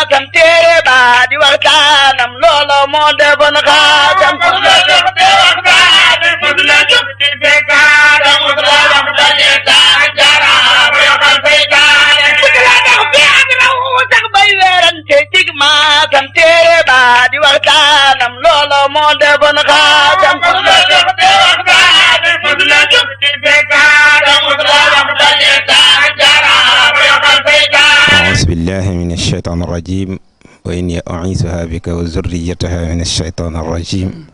maasam téere ba di waxtaanam loolo moo defoon xaasam maasam téere ba di waxtaanam loolo moo defoon xaasam أعوذ بالله من الشيطان الرجيم وإني أعيذها بك وذريتها من الشيطان الرجيم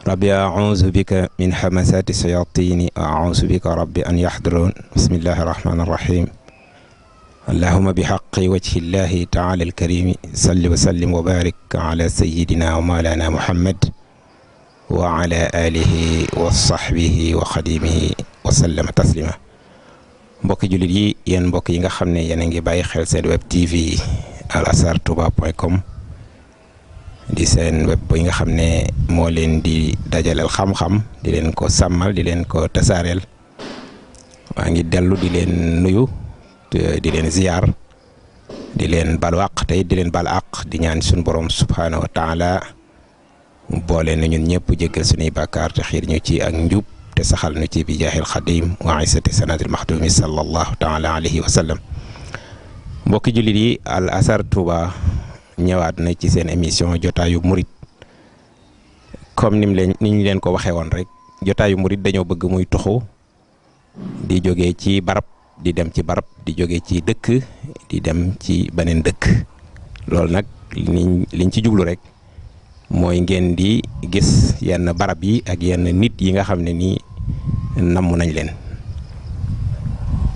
ربي أعوذ بك من همزات الشياطين أعوذ بك ربي أن يحضرون بسم الله الرحمن الرحيم اللهم بحق وجه الله تعالى الكريم صل وسلم وبارك على سيدنا ومولانا محمد وعلى آله وصحبه وخديمه وسلم تسليما mbokki jullit yi yéen mbokk yi nga xam ne yéen a ngi bàyyi xel seen web tv alasartouba.com di seen web yi nga xam ne moo leen di dajaleel xam-xam di leen ko sàmmal di leen ko tasaareel waa ngi dellu di leen nuyu di leen ziyaar di leen balu àq tey di leen bal àq di ñaan suñu borom subhaanahu wa taala mu boole na ñun ñëpp jéggal suñuy bàkkaar te xiir ñu ci ak njub te saxal nu ci bi jaahil xadim wa isati sanadil maxdumi sallallahu taala alayhi wa sallam mbokki jullit yi Al Azhar Touba ñëwaat na ci seen émission jotaayu murit comme ni ñu leen ko waxee woon rek jotaayu murit dañoo bëgg muy tuxu di jógee ci barab di dem ci barab di jógee ci dëkk di dem ci beneen dëkk loolu nag liñ ci jublu rek mooy ngeen di gis yenn barab yi ak yenn nit yi nga xam ne nii namm nañ leen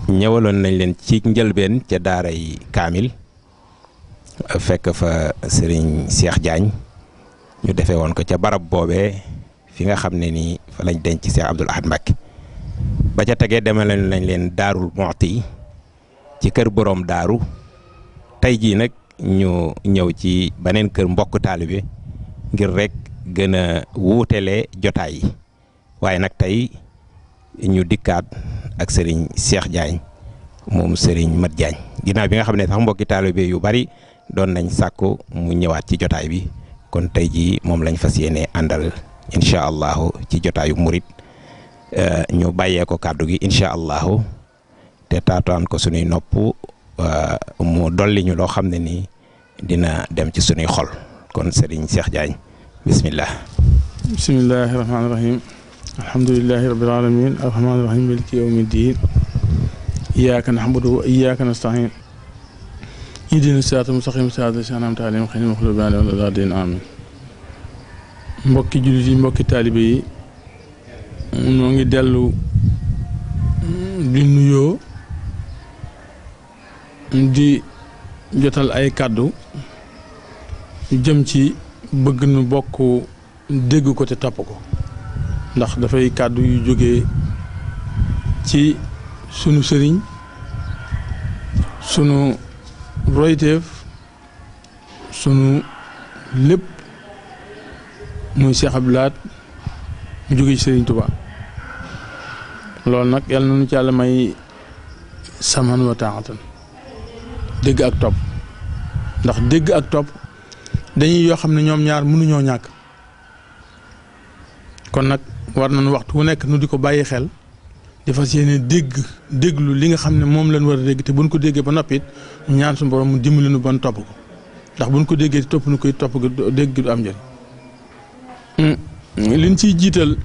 ñëwaloon nañ leen ci njëlbeen ca daaray kaamil fekk fa sëriñ Cheikh Diagne ñu defee woon ko ca barab boobee fi nga xam ne nii fa lañ denc Cheikh Abdoul Ahad Mbacké ba ca tegee demale nañ leen Daarul Muxti ci kër boroom daaru tey jii nag ñu ñëw ci beneen kër mbokk taalibe ngir rek gën a wuutele jotaay yi waaye nag tey ñu dikkaat ak sëriñ Cheikh Diagne moom sëriñ Mat Diagne ginnaaw bi nga xam ne sax mbokki taalibe yu bari doon nañ sàkku mu ñëwaat ci jotaay bi kon tey jii moom lañ fas yéene àndal incha allahu ci jotaayu murit ñu bàyyee ko kàddu gi incha allahu te taataan ko suñuy nopp mu dolli ñu loo xam ne nii dina dem ci suñuy xol kon Serigne Cheikh Diagne bismillah bismillahi rahmaani rahim alhamdulillahi rabbil alamin arrahmaani rahim maliki yawmi ddin iyyaka na'budu wa iyyaka nasta'in ihdina siraatal mustaqim siraatal lazina an'amta alayhim ghayril maghdubi alayhim wa lad-dallin amin mbokki jullit yi mbokki taalibe yi ñoo ngi dellu di nuyoo di jotal ay kàddu jëm ci bëgg nu bokk dégg ko te topp ko ndax dafay kàddu yu jógee ci sunu sëriñ sunu royteef sunu lépp muy Cheikh Abdoul Ahad mu jógee ci sëriñ Touba loolu nag yàlla na nu ci yàlla may saman wa taatan dégg ak topp ndax dégg ak topp dañuy yoo xam ne ñoom ñaar mënuñoo ñàkk kon nag war nañu waxtu wu nekk nu di ko bàyyi xel di fas yéene déglu li nga xam ne moom lañ war a dégg te buñ ko déggee ba noppi it ñaan suñu borom mu dimbali nu ban topp ko ndax buñ ko déggee topp nu koy topp ko dégg du am njëriñ liñ ciy jiital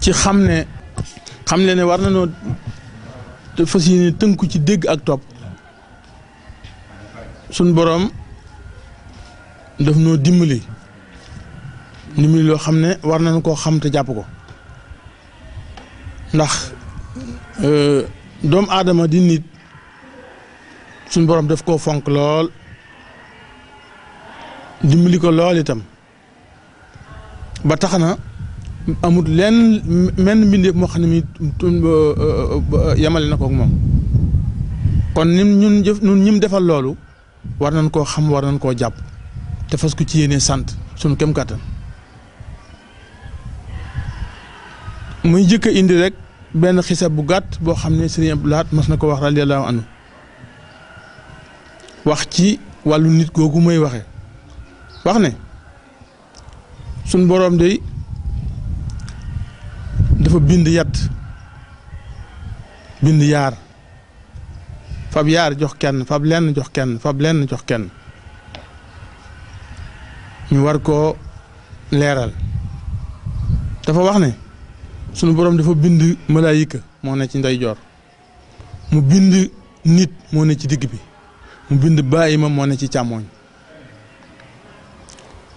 ci xam ne war nañoo fas yéene tënku ci dégg ak topp suñ borom daf noo dimbali loo xam ne war nañ koo xam te jàpp ko ndax doomu aadama di nit suñ borom daf koo fonk lool dimbali ko lool itam ba tax na amul lenn menn mbindeef moo xam ne mi yemale na ko ak moom kon ñun ñim defal loolu war nañ koo xam war nañ koo jàpp te fas ko ci yéene sant suñu kem kàttan muy jëkk a indi rek benn xisa bu gàtt boo xam ne Sëriñ Abdoul Ahad mas na ko wax radiyallahu anhu wax ci wàllu nit googu may waxe wax ne suñ boroom day dafa bind yat bind yaar fab yaar jox kenn fab lenn jox kenn fab lenn jox kenn ñu war koo leeral dafa wax ne sunu boroom dafa bind malaayika moo ne ci ndeyjoor mu bind nit moo ne ci digg bi mu bind bàyyima moo ne ci càmmooñ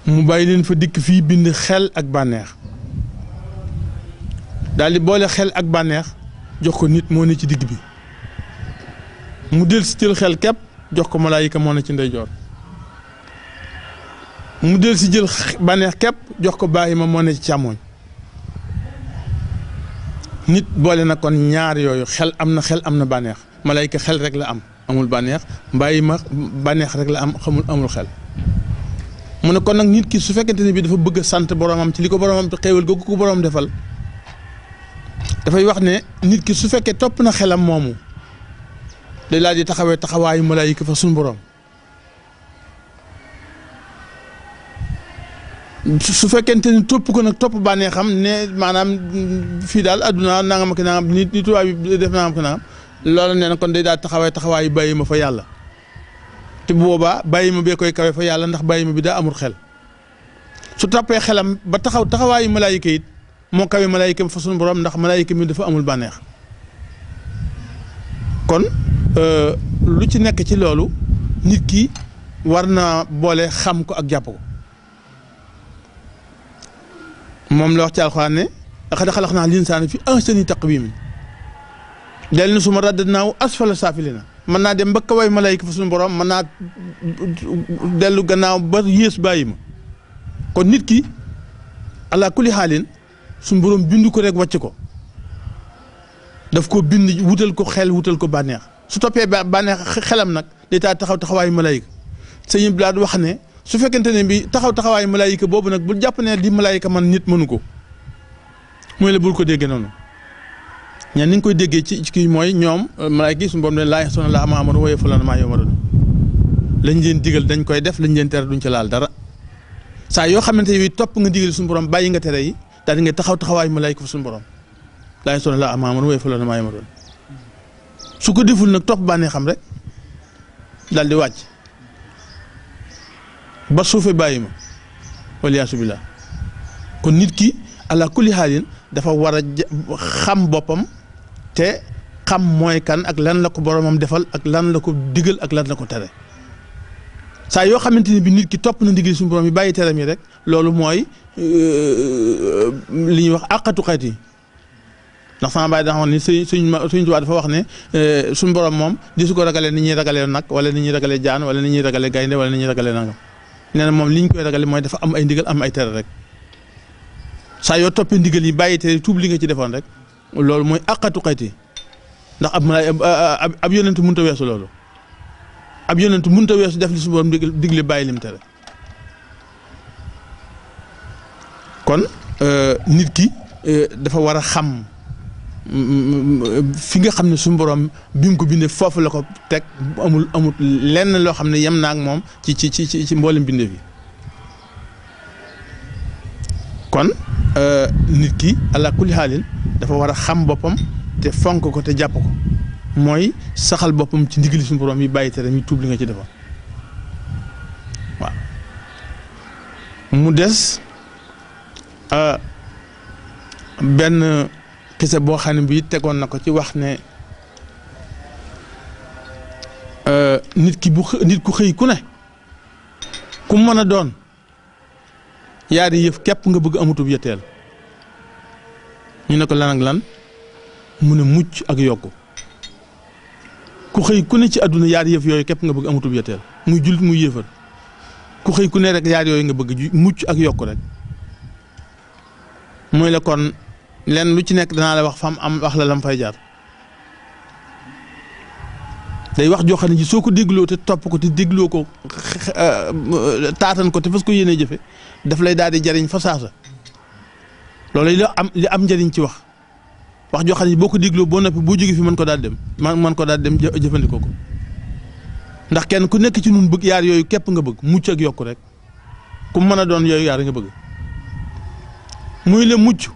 mu bàyyi leen fa dikk fii bind xel ak bànneex daal di boole xel ak bànneex jox ko nit moo ne ci digg bi mu del si jël xel képp jox ko malaayika moo ne ci ndeyjoor mu del si jël bànneex képp jox ko bàyyima moo ne ci càmmooñ nit boole na kon ñaar yooyu xel am na bànneex malaayika xel rek la am amul bànneex bàyyima bànneex rek la am amul xel mu ne kon nag nit ki su fekkente ne bi dafa bëgg a sant boromam ci li ko boromam xéewal googu ko borom defal dafay wax ne nit ki su fekkee topp na xelam moomu day laa di taxawee taxawaayu malaayika fa suñu borom su fekkente ni topp ko nag topp bànneexam ne maanaam fii daal adduna nangam ak nangam nit tubaab bi def nangam ak nangam loolu nee na kon day daal taxawee taxawaayu bàyyi ma fa yàlla te bu boobaa bàyyi ma bee koy kawe fa yàlla ndax bàyyi ma bi daa amul xel su toppee xelam ba taxawaayu malaayika it moo kawe malaayika fa suñu borom ndax malaayika mi dafa amul bànneex kon lu ci nekk ci loolu nit ki war na boole xam ko ak jàpp ko moom la wax ci alxuraan ne laqad xalaqnaa l-insaana fi ahsani taqwiim del na suma raddadnaahu asfala saafiliina mën naa dem ba kaway malaayika fa suñu borom mën naa dellu gannaaw ba yées bàyyi ma kon nit ki ala kulli xaalin suñu borom bind ko rek wàcc ko daf ko bind wutal ko xel wutal ko bànneex su toppee bànneex xelam nag day taxawaayu malaayika sëñ bi wax ne su fekkente ne bi taxawaayu malaayika boobu nag bul jàpp ne di malaayika man nit mënu ko mooy la bul ko déggee noonu ñaan ni nga koy déggee ci kii mooy ñoom malaayika yi suñu borom ne laa ya'suuna llaaha maa amaroon wa yaf'aluuna maa yu'maruun lañ leen digal dañ koy def lañ leen tere duñ ci laal dara saa yoo xamante ne topp nga digal suñu borom bàyyi nga tere yi daal di nga taxawaayu malaayika fa suñu borom laa ya'suuna llaaha maa amaroon wa yaf'aluuna maa yu'maruun su ko deful nag topp bànnee xam rek daal di wàcc ba suufee bàyyi ma waliyaasu billaah kon nit ki ala kulli xaalin dafa war a xam boppam te xam mooy kan ak lan la ko boromam defal ak lan la ko digal ak lan la ko tere saa yoo xamante ni bi nit ki topp na ndigal suñu borom yi bàyyi teram yi rek loolu mooy li ñuy wax àqatu xeet yi ndax sama baay daa wax ni suñ tubaab dafa wax ne suñu borom moom di su ko ragalee ni ñuy ragalee nag wala ni ñuy ragalee jaan wala ni ñuy ragalee gaynde wala ni ñuy ragalee nangam nee na moom li ñu koy ragale mooy dafa am ay ndigal am ay tere rek saa yoo toppee ndigal yi bàyyi tere tuub li nga ci defoon rek loolu mooy àqatu xeet yi ndax ab yonent mënut a weesu loolu ab yonent mënut a weesu def li su borom digle bàyyi lim tere kon nit ki dafa war a xam fi nga xam ne suñu borom bi mu ko bindee foofu la ko teg amul lenn loo xam ne yem na ak moom ci mboolem bindee fi kon nit ki ala kulli xaalin dafa war a xam boppam te fonk ko te jàpp ko mooy saxal boppam ci ndigali suñu borom yi bàyyi tere mi tuub li nga ci defoon waaw mu des benn xisa boo xam ne bii tegoon na ko ci wax ne nit ku xëy ku ne ku mën a doon yaari yëf képp nga bëgg amutub yetteel ñu ne ko lan ak lan mu ne mucc ak yokku ku xëy ku ne ci àdduna yaari yëf yooyu képp nga bëgg amutub yetteel muy jullit muy yéefar ku xëy ku ne rek yaar yooyu nga bëgg mucc ak yokku rek mooy la kon lenn lu ci nekk danaa la wax fam am wax la lam fay jaar day wax joo xam ne ji soo ko dégloo te topp ko te dégloo ko taatan ko te fas ko yéene jëfe daf lay daal di jariñ fa saasa loolu li am njariñ ci wax joo xam ne boo ko dégloo boo noppi boo jógee fi mën ko daal dem mën ko daal dem jëfandikoo ko ndax kenn ku nekk ci nun bëgg yaar yooyu képp nga bëgg mucc ak yokku rek ku mën a doon yooyu yaar nga bëgg muy le mucc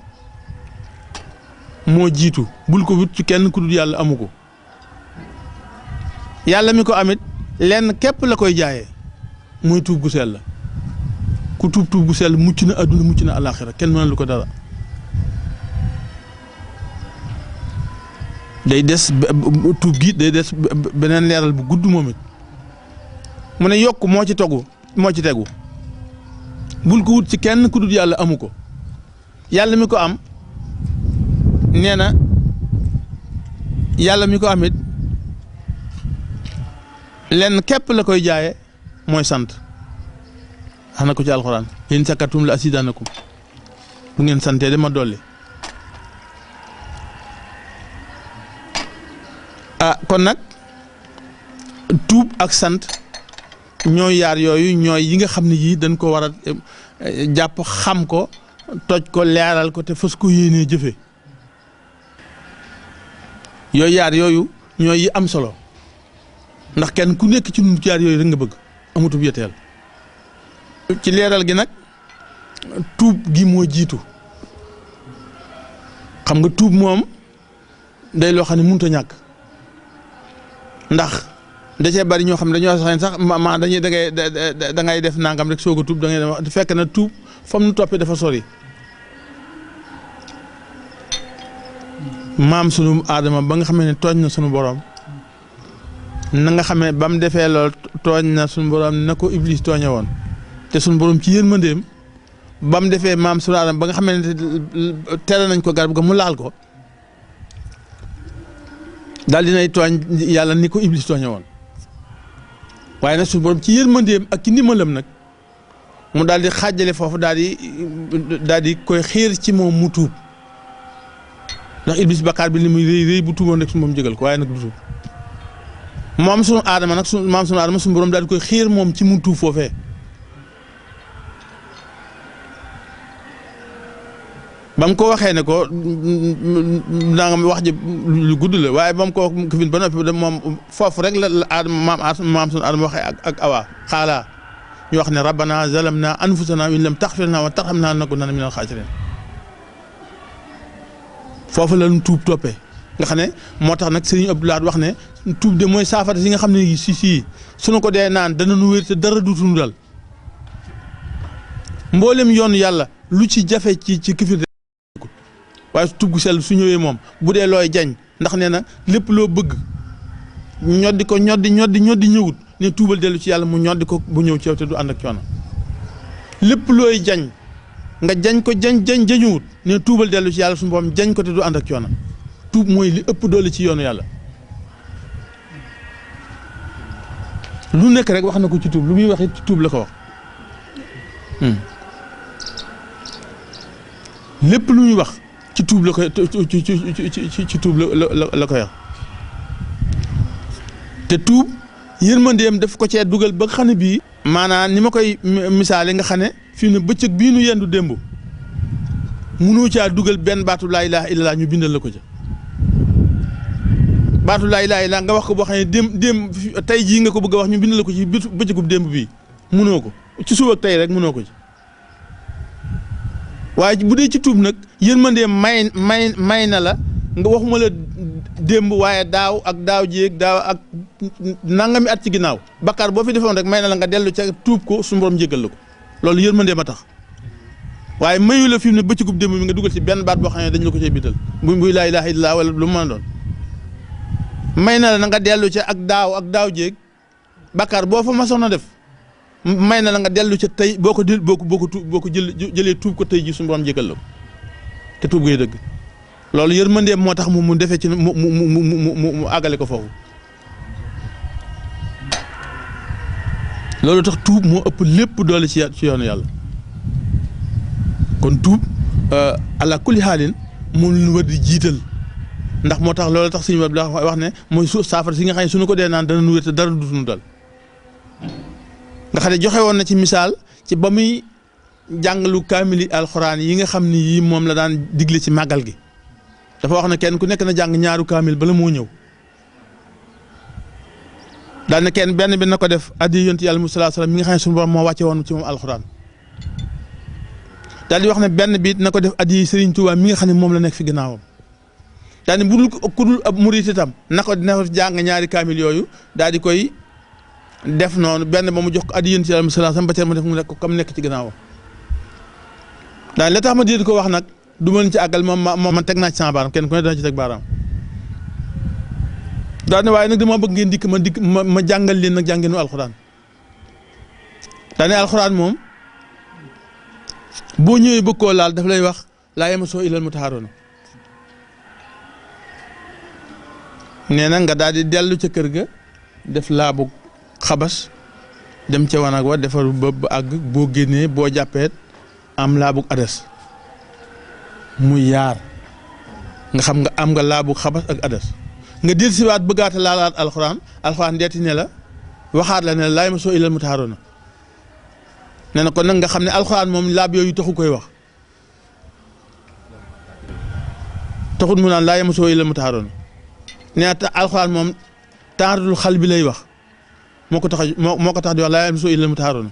moo jiitu bul ko wut ci kenn ku dul yàlla amu ko yàlla mi ko amit lenn képp la koy jaayee muy tuub gu sell ku tuub gu sell mucc na adduna mucc na alaxira kenn mënalu ko dara day des tuub gi day des beneen leeral bu gudd moom it mu ne yokk moo ci tegu bul ko wut ci kenn ku dul yàlla amu ko yàlla mi ko am nee na yàlla mi ko amit lenn képp la koy jaaye mooy sant wax na ko ci alxuraan in sakkartum la asidanakum bu ngeen santee dama dolli kon nag tuub ak sant ñooy yaar yooyu ñooy yi nga xam ne yii dañ ko war a jàpp xam ko toj ko leeral ko te fas ko yéenee jëfe yooyu yaar yooyu ñooy yi am solo ndax kenn ku nekk ci ñun yaar yooyu rek nga bëgg amutub yetteel ci leeral gi nag tuub gi moo jiitu xam nga tuub moom day loo xam ne mënut a ñàkk ndax da cee bari ñoo xam ne dañoo sax ma dañuy da ngay def nangam rek soog a tuub da ngay def fekk na tuub fam nu toppee dafa sori maam sunu aadama ba nga xamee ne tooñ na sunu borom na nga xamee ba mu defee lool tooñ na sunu borom na ko Iblis tooñe woon te sunu borom ci yërmandeem ba mu defee maam sunu aadama ba nga xamee ne tere nañ ko garab ga mu laal ko daal dinay tooñ yàlla ni ko Iblis tooñe woon waaye nag sunu borom ci yërmandeem ak ci ndimbalam nag mu daal di xaajale foofu daal di koy xiir ci moom mu tuub ndax Iblis bakkaar bi li muy rëy bu tuuboon rek su moom jégal ko waaye nag du tuub moom sunu aadama nag maam sunu aadama sunu borom daal di koy xiir moom ci mu tuub foofee ba mu ko waxee ne ko nanga wax ji lu gudd la waaye ba mu ko kifin ba noppi moom foofu rek la aadama maam sunu aadama waxee ak Awa xaalaa ñu wax ne rabbana zalamna anfusana in lam taxfir lana wa tarhamna lanakunanna minal xaasiriin foofu la ñu tuub toppee nga xam ne moo tax nag Sëriñ Abdou Lahad wax ne tuub de mooy saafara si nga xam ne si sunu ko dee naan dana nu wér te dara duutuñu dal mboolem yoonu yàlla lu ci jafe ci kifir waaye tuub gu sell su ñëwee moom bu dee looy jañ ndax nee na lépp loo bëgg ñoddi ko ñoddi ñëwut ne tuubal dellu ci yàlla mu ñoddi ko bu ñëw ci yow te du ànd ak coono lépp looy jañ nga jañ ko jañuwut ne tuubal dellu ci yàlla suñu borom jañ ko te du ànd ak coono tuub mooy li ëpp doole ci yoonu yàlla lu nekk rek wax na ko ci tuub lu muy wax it ci tuub la ko wax lépp lu muy wax ci tuub la koy ci tuub la koy wax te tuub yërmandeem daf ko cee dugal ba nga xam ne bii maanaam ni ma koy misaale nga xam ne fii ne bëccëg bii nu yendu démb munoo caa dugal benn baatu laa ilaaha illallaah ñu bindal la ko ca baatu laa ilaaha illallaah nga wax ko boo xam ne démb tey jii nga ko bëgg a wax ñu bindal la ko ci bëccëgub démb bii munoo ko ci suba ak tey rek munoo ko ci waaye bu dee ci tuub nag yërmandeem may na la nga waxuma la démb waaye daaw ak daaw jéeg daaw ak nangami at ci ginnaaw bakkaar boo fi defoon rek may na la nga dellu ca tuub ko suñu borom jéggal la ko loolu yërmandeem a tax waaye mayu la fi mu ne bëccëgub démb bi nga dugal ci benn baat boo xam ne dañu la ko cay bindal buy laa ilaaha illallaah wala lu mu mën a doon may na la nga dellu ca ak daaw jéeg bakkaar boo fa masoon a def may na la nga dellu ca tey boo ko jëlee tuub ko tey ji suñu borom jéggal la ko te tuub ngay dëgg loolu yërmandeem moo tax mu defee ci mu àggale ko foofu loolu tax tuub moo ëpp lépp doole ci yoonu yàlla kon tuub ala kulli xaalin moom lu war di jiital ndax moo tax loolu tax suñu wax ne mooy saafara si nga xam ne suñu ko dee naan dana nu wér te dara dutuñu dal nga xam ne joxe woon na ci misaal ci ba muy jàngalu kaamili alxuraan yi nga xam ni yii moom la daan digle ci màggal gi dafa wax ne kenn ku nekk na jàng ñaaru kaamil bala moo ñëw daal ne kenn benn bi na ko def addi yonent yàlla Musaa sallam mi nga xam ne suñu borom moo wàcce woon ci moom alxuraan daal di wax ne benn bi na ko def addi Serigne Touba mi nga xam ne moom la nekk fi ginnaawam daal di budul ku dul ab murit itam na ko jàng ñaari kaamil yooyu daal di koy def noonu benn ba mu jox ko addi yonent yàlla Musaa sallam ba tey mu def mu nekk comme nekk ci ginnaawam daal la tax ma di ko wax nag du mën ci àggal moom man teg naa ci sama baaraam kenn ku ne dana ci teg baaraam daal ne waaye nag dama bëgg ngeen dikk ma jàngal leen nag jàngeenu alxuraan daal ne alxuraan moom boo ñëwee bëgg koo laal daf lay wax laa yamassuhu illal mutahharuun nee na nga daal di dellu ca kër ga def laabu xabas dem ca wanag wa defar ba àgg boo génnee boo jàppeet am laabu adas muy yaar nga xam nga am nga laabu xabas ak adas nga del siwaat bëggaata laalaat alxuraan deeti ne la waxaat la ne la laa yamassuhu illal mutahharuun nee na kon nag nga xam ne alxuraan moom laab yooyu taxu koy wax taxut mu naan laa yamassuhu illal mutahharuun nee na alxuraan moom taaratul xal bi lay wax moo ko tax di wax laa yamassuhu illal mutahharuun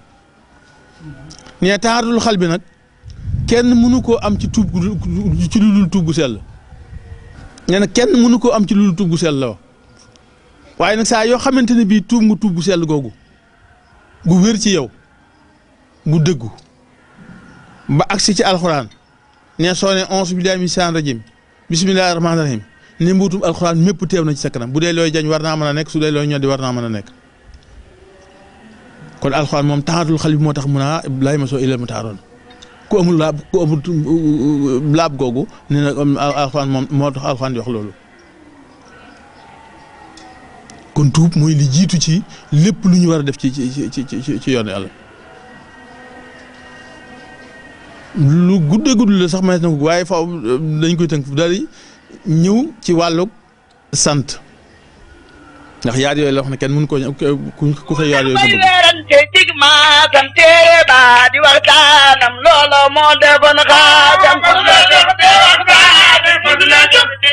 nee na taaratul xal bi nag kenn mënu koo am ci tuub ci lu dul tuub gu sell nee na kenn mënu koo am ci lu dul tuub gu sell la wax waaye nag saa yoo xamante ne bii tuub nga tuub gu sell googu gu wér ci yow gu dëggu ba agsi ci alxuraan ne soo ne auzu billaahi mina shaytaani rajiim bismillaahi rahmaani rahiim ne mbuutum alxuraan mépp teew na ci sa kanam bu dee looy jañ war naa mën a nekk su dee looy ñoddi war naa mën a nekk kon alxuraan moom taxatul xal bi moo tax mun a laa yamassuhu illal mutahharuun ku amul laab googu nee na alxuraan moom moo tax alxuraan di wax loolu kon tuub mooy li jiitu ci lépp lu ñu war a def ci yoon yàlla lu guddee gudd la sax manees na ko waaye faaw dañ koy tënk daal di ñëw ci wàllu sant ndax yaar yooyu la wax ne kenn mënu ko ku xëy yaar yooyu may leerante dig maasam téere ba di waxtaanam loolo moo defoon xaasam la jox di